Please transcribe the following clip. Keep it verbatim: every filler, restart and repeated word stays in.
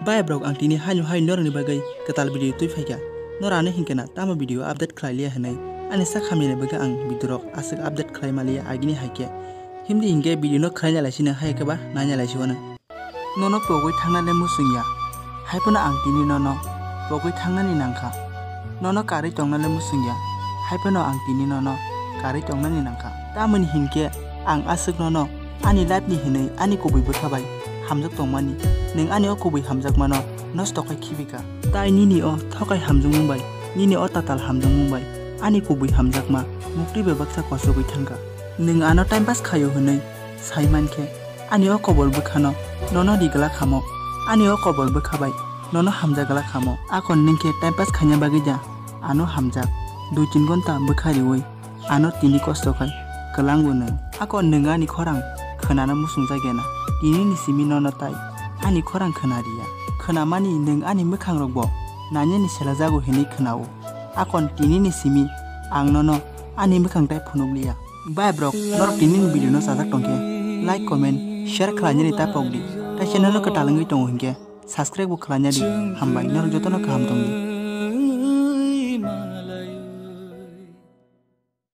Bai brok, ang tini haino hai norokni bagwi kwtal video twi phaikha. Nor ano hinkhe na tamo video update khlai liya hinwi ani sak hamyani bagwi ang video rok aswk update khlai maliya agini haikhe. Himdi hinkhe video no khlai nalai sino hai khe ba nai nalai sio no. Nono pogwi thangna le muchung ya, hai phano ang tini nono pogwi thangnani nangkha. Nono karwi tongna le muchung ya, hai phano ang tini nono karwi tongnani nangkha. Tamoni hinkhe ang aswk nono ani life ni hinwi ani kubui bwkha bai hamjak tongmani, nwng ani o kubui hamjakmano nosto khai khibika. Tai nini o thokai hamjakmung bai, nini o tatal hamjakmung bai ani kubui hamjakma muktwi bai baksa kosogwi thangkha. Nwng ano time pass khaio hinwi sai mankhe, ani o kobor bwkhano nono ri glak hamo, ani o kobor bwkha bai nono hamjak glak hamo. Akon nwng khe time pass khaina bagwi da ano hamjak, dui tin gonta bwkha riwi ano tini kosto khai kwlango nwng. Akon nwng ani khorang khwnana muchungjak ya na, tini ni simi nono tai ani khorang khwna riya. Khwnamani nwng ani mwkhang rokbo nainani selajago hinwi khwnao. Akon tini ni simi ang nono ani mwkhang tai phunuk liya. Bai brok, norok tini ni video no chajak tongkhe like, comment, share khlainani ta pokdi. Tai channel no kwtal wngwi tongo hinkhe subscribe bo khlainadi. Hambai, norok jotono kaham tongdi.